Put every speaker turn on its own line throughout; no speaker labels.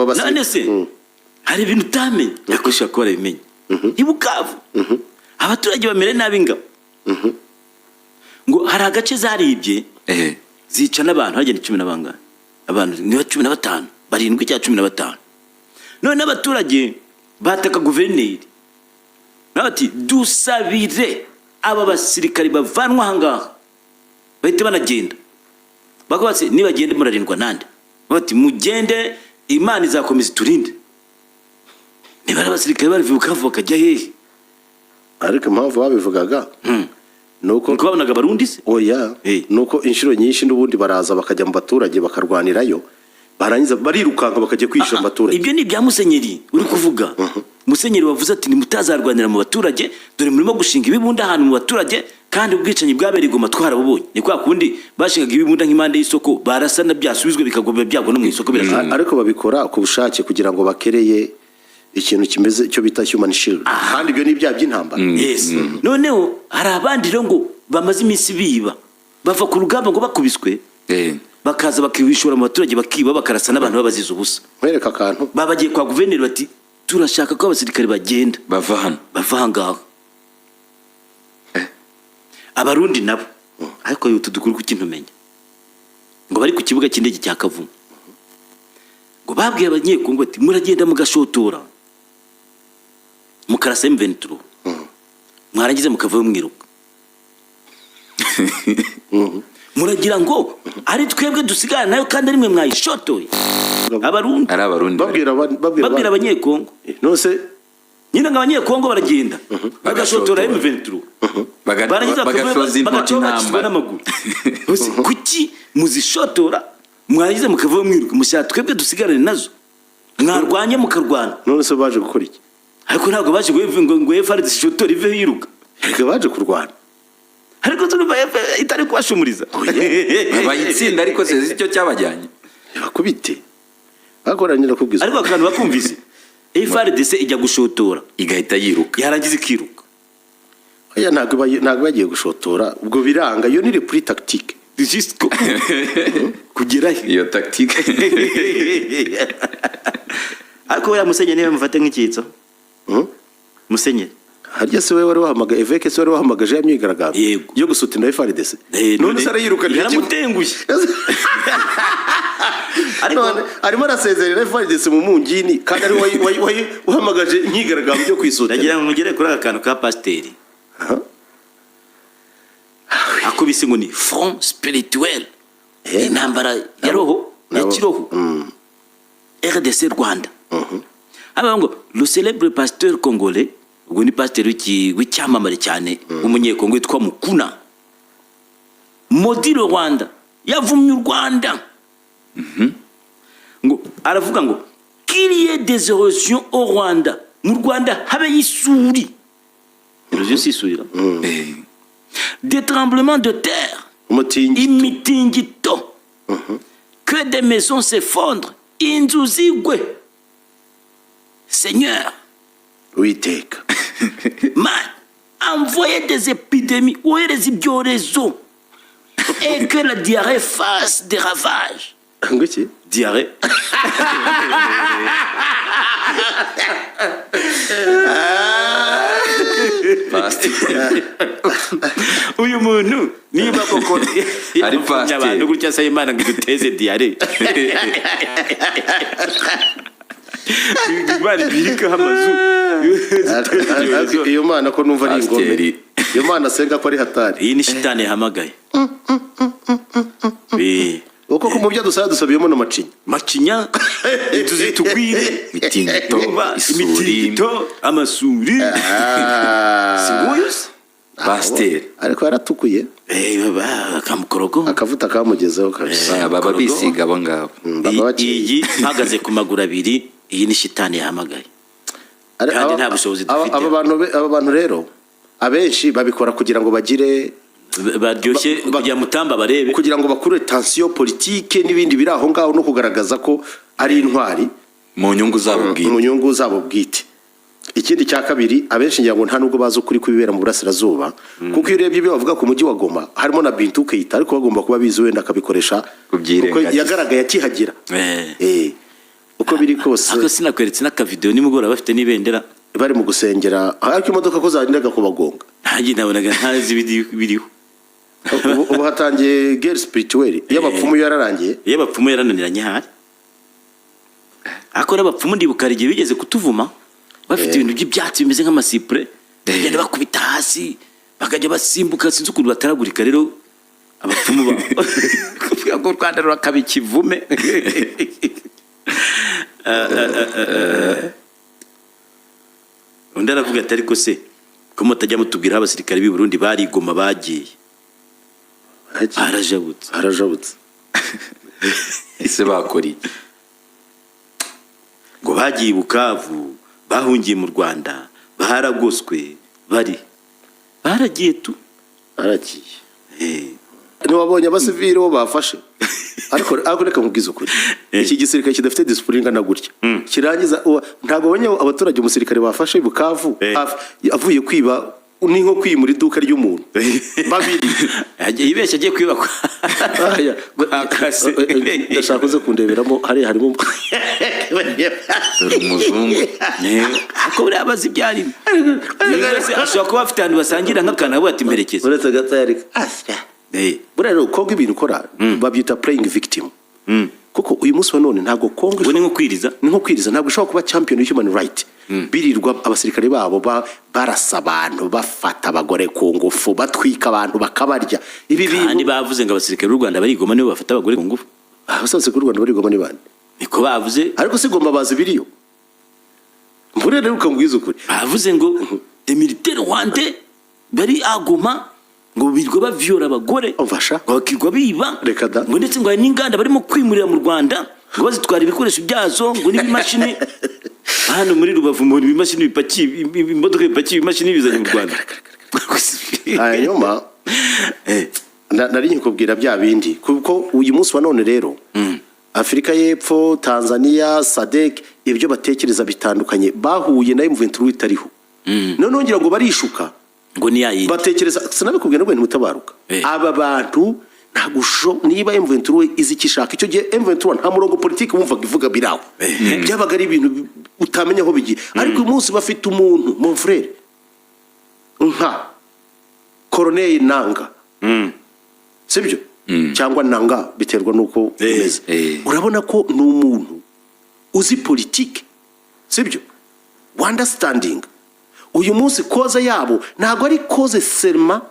Aba
None se hari ibintu utamenye, ariko ushobora kuba warabimenye? I Bukavu abaturage bamere nabi ingabo, ngo hari agace zaribye, zica n'abantu hagenda cumi na bangahe, abantu niba 15, 7 cyangwa 15. None abaturage bataka guverineri, nawe ati: "Dusabire aba basirikari bavanwa ahangaha, bahite banagenda." Bakavuga bati: "Nibagende murarindwa nande?" Bati: "Mugende, Imana izakomeza iturinde." Niba ari abasirikare bari Bukavu bakajya hehe?
Ariko impamvu babivugaga ni uko
Nuko babonaga Abarundi se?
Oya. Ni uko inshuro nyinshi n'ubundi baraza bakajya mu baturage bakarwanirayo, barangiza barirukanka bakajya kwihisha mu baturage.
Ibyo ni ibya musenyeri uri kuvuga, musenyeri wavuze ati: "Nimutazarwanira mu baturage, dore murimo gushinga ibibunda ahantu mu baturage, kandi ubwicanyi bwabereye i Goma twarabubonye." Ni kwa kundi bashingaga ibibunda nk'impande y'isoko, barasana, byasubizwa bikagwa, byagwa no mu isoko, birashoboka.
Ariko babikora ku bushake kugira ngo bakereye ikintu kimeze cyo bita human shield, kandi ibyo ni ibyaha by'intambara.
Yes. Noneho hari abandi rero ngo bamaze iminsi biba, bava ku rugamba ngo bakubiswe, bakaza bakibishora mu baturage, bakiba, bakarasa n'abantu babaziza ubusa.
Nkwereka akantu.
Babagiye kwa guverineri bati: "Turashaka ko abasirikare bagenda."
Bava hano.
Bava aha ngaho. Abarundi nabo, ariko utu dukuru kuki ntumenya, ngo bari ku kibuga cy'indege cya Kavumu, ngo babwiye Abanyekongo bati: "Muragenda mugashotora, mukarasa M23, mwarangiza mukavayo mwiruka. Muragira ngo ari twebwe dusigara nayo kandi ari mwe mwayishotoye?" Abarundi.
Ari Abarundi.
Babwira
Babwira Abanyekongo.
None se
Nyine ngo Abanyekongo baragenda bagashotora M23, barangiza
bagashoza
bagacaho bakizwa
intambara.
n'amaguru. Bose, kuki muzishotora, mwarangiza mukavayo mwiruka, mushaka twebwe dusigarane nazo? Mwarwanye mukarwana.
None se baje gukora iki?
Ariko ntabwo baje ngo FARDC ishotora ive yiruka.
Reka, baje kurwana.
Ariko turumva itari kubashumuriza.
Bayitsinda, ariko se icyo cyabajyanye?
Bakubite bakoranye, kubwiza.
Ariko akantu bakumvise, FARDC ijya gushotora,
igahita yiruka.
Yarangiza ikiruka.
Oya, ntabwo bagiye gushotora, ubwo biranga, iyo ni repli tactique.
Jusqu'au kugera he?
Iyo tactique.
Ariko buriya musenyeri niba mufate nk'icyitso. Musenyeri.
Harya se we wari wahamagaye, évêque se wari wahamagaje ya myigaragambyo
Yego.
yo gusutina FARDC? None se arayirukanira?
Yaramutengushye, ariko
None arimo arasezerera FARDC mu mungini, kandi ari wahamagaje imyigaragambyo yo kwisutira.
Ndagira ngo mugere kuri aka kantu ka pasiteri ako bise ngo ni front spirituel, intambara ya roho ya kiroho, RDC Rwanda. Haba ngo le célèbre pasteur congolais, ubwo ni pasiteri w'icyamamare cyane w'Umunyekongo witwa Mukuna, maudit le Rwanda, yavumye u Rwanda, ngo aravuga ngo qu'il y ait des érosions au Rwanda, mu Rwanda habe isuri, érosion si isurira, des tremblements de terre,
umutingito,
imitingito, que des maisons s'effondrent, inzu zigwe, Seigneur,
Witeka,
man, envoyer des épidémies, wohereza ibyorezo, et que la diarrhée fasse des ravages.
Ngo iki?
Diarrhée.
Pasiteri.
Uyu muntu niba koko
Ari
yavumye
pasiteri.
abantu gutya, asaba Imana ngo iduteze diarrhée, Imana ibirikeho amazu.
Ariko iyo mana ko numva ari ingome?
Pasiteri.
Iyo mana asenga ko ari hatari?
Iyi ni shitani yahamagaye.
Kuko mu byo dusaba dusabiyemo n'amacinya.
Macinya, inzu zitugwire,
Imitingito,
Urumva,
isuri.
Imitingito, amasuri, si nguyu se?
Pasiteri.
Ariko yaratukuye.
Akamukorogo.
Akavuta kamugezeho kabisa.
Baba bisiga abo ngabo.
Baba bakeye.
Iyi mpagaze ku maguru abiri, iyi ni shitani yahamagaye, kandi nta bushobozi dufite.
Aba bantu rero abenshi babikora kugira ngo bagire
baryoshye kugira mutamba barebe.
Kugira ngo bakure tension politique n'ibindi biri aho ngaho, no kugaragaza ko ari intwari.
Mu nyungu zabo bwite.
Mu nyungu zabo bwite. Ikindi cya kabiri, abenshi ngira ngo nta nubwo bazi ukuri kw'ibibera mu burasirazuba, kuko iyo urebye ibyo bavuga ku mujyi wa Goma harimo na Bintu Keita, ariko bagomba kuba bizi, wenda akabikoresha kuko
Kubyirengagiza.
yagaragaye akihagera. Uko biri kose.
Ariko sinakweretse n'akavideo nimugoroba bafite n'ibendera.
Bari mu gusengera, ariko imodoka ko zarindaga kubagonga.
Ntanjye nabonaga ntazi ibiriho.
Ubu hatangiye guerre spirituelle y'abapfumu, yararangiye.
Iyo abapfumu yarananiranye hari, ariko n'abapfumu ndibuka hari igihe bigeze kutuvuma bafite ibintu by'ibyatsi bimeze nk'amasipure, bagenda bakubita hasi, bakajya basimbuka, sinzi ukuntu bataragurika. Rero abapfumu ba kuvuga ngo u Rwanda rurakaba ikivume. Undi aravuga ati: "Ariko se ko mutajya mutubwira aho abasirikare b'i Burundi bari i Goma bagiye?" Barajabutse.
Harajabutse.
Ese bakora iki?
Ngo bagiye i Bukavu, bahungiye mu Rwanda, baragoswe, bari baragiye tu.
Aragiye. Ntiwabonye abasivili bo bafashe? Ariko reka nkubwize ukuri, iki gisirikare kidafite discipline ingana gutya kirangiza ntabwo abonye abaturage. Umusirikare bafashe i Bukavu avuye kwiba, ni nko kwimura iduka ry'umuntu babiri.
Yibeshye agiye kwiba kwa
Aya,
kwa kase.
Ndashaka uze kundeberamo hariya harimo.
Dore umuzungu.
Ariko buriya bazi ibyo arimo. Ashobora kuba afite ahantu basangira nk'akantu, avuga ati: "Mperekeza."
Uretse gato yari asya. Buriya rero Kongo ibintu ukora babyita playing victim, kuko uyu munsi wa none ntabwo Kongo
Ubwo ni nko kwiriza.
Ni nko kwiriza. Ntabwo ushobora kuba champion of human right birirwa abasirikare babo barasa abantu, bafata abagore ku ngufu, batwika abantu bakabarya. Ibi
Kandi
bintu
bavuze ngo abasirikare b'u Rwanda bari i Goma nibo bafata abagore ku ngufu.
Abasanzwe k'u Rwanda bari Goma ni bande?
Niko bavuze.
Ariko si Goma bazi biriyo mbure. Rero ukambwiza ukuri.
Bavuze ngo des militaires rwandais bari à Goma ngo birirwa bavyora abagore,
Umfasha.
ngo bakirwa biba.
Reka da.
Ngo ndetse ngo hari n'inganda barimo kwimurira mu Rwanda, ngo bazitwara ibikoresho byazo, ngo n'ibimashini. Hano muri Rubavu ngo ibimashini bipakiye, imodoka bipakiye ibimashini bizanye mu Rwanda.
Hanyuma nari nkikubwira bya bindi, kuko uyu munsi wa none rero Afurika y'Epfo, Tanzania, SADC, ibyo batekereza bitandukanye. Bahuye na M23 itariho, noneho ngira ngo barishuka.
Ngo ni yayindi.
Batekereza, sinabikubwiye n'ubwo ntimutabaruka. Aba bantu ntabwo niba M23 izi icyo ishaka, icyo gihe M23 nta murongo politiki wumvaga ivuga biraho, byabaga ari ibintu utamenya aho bigiye. Ariko uyu munsi bafite umuntu, mon frère, nka Corneille Nanga, sibyo? Cyangwa Nanga, biterwa n'uko umeze. Urabona ko ni umuntu uzi politiki, sibyo? Understanding uyu munsi cause yabo ntabwo ari cause seulement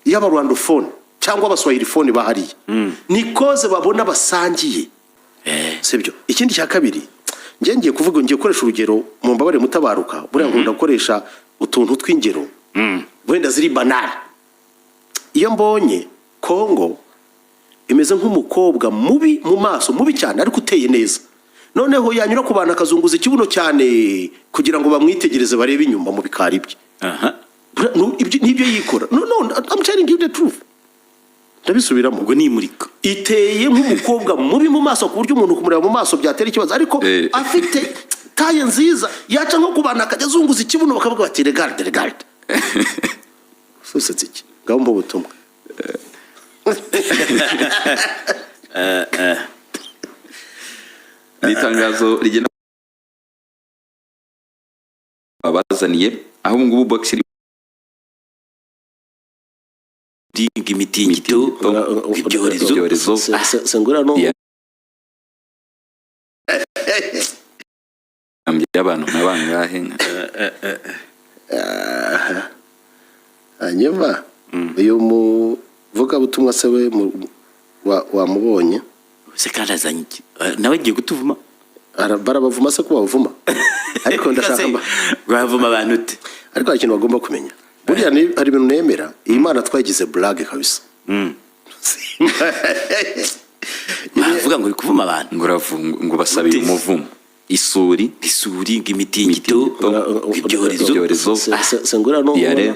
y'abarwandophone cyangwa abaswahiliphone bahariye, ni cause babona basangiye, sibyo? Ikindi cya kabiri, njye ngiye kuvuga, ngiye gukoresha urugero, mu mbabare mutabaruka, buriya nkunda gukoresha utuntu tw'ingero wenda ziri banal. Iyo mbonye Kongo imeze nk'umukobwa mubi mu maso, mubi cyane ariko uteye neza, noneho yanyura ku bantu akazunguza ikibuno cyane kugira ngo bamwitegereze, barebe inyuma mu bikari bye. Nibyo yikora. No, no, I'm telling you the truth, ndabisubiramo.
Ubwo ni imurika.
Iteye nk'umukobwa mubi mu maso, ku buryo umuntu kumureba mu maso byatera ikibazo, ariko afite taille nziza, yaca nko ku bantu akajya azunguza ikibuno, bakavuga bati: "Regarde, regarde." Usetse iki? Ngaho mpa ubutumwa.
Ni itangazo rigena babazaniye aho ubu ngubu box iri.
Imitingito, ibyorezo.
Ibyorezo.
Sengura no
Y'abantu nka bangahe?
Hanyuma uyu muvugabutumwa se we wamubonye?
Se kandi azanye iki? Nawe agiye kutuvuma.
Barabavuma se ko babavuma? Ariko ndashaka
Bavuma abantu ute?
Ariko hari ikintu bagomba kumenya. Buriya hari ibintu nemera, iyi Mana twayigize blague kabisa.
Bavuga ngo uri kuvuma abantu.
Ngo ngo basabiye umuvumo, isuri.
Isuri, ngo imitingito, ibyorezo.
Ibyorezo.
Sengura no
Diyare.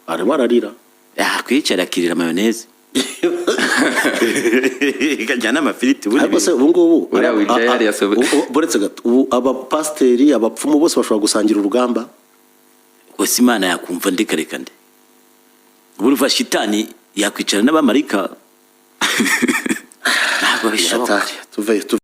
Arimo ararira.
Ah, kwicara akirira mayonnaise ikajyana n'amafiriti ubundi.
Ariko se ubu ngubu
Uriya wicaye hariya
buretse gato, ubu abapasiteri, abapfumu bose bashobora gusangira urugamba?
Gusa Imana yakumva ndeka, reka nde. Ubu uruva shitani yakwicara n'abamarayika. Ntabwo Ntabwo bishoboka.
Hatari. Tuveyo.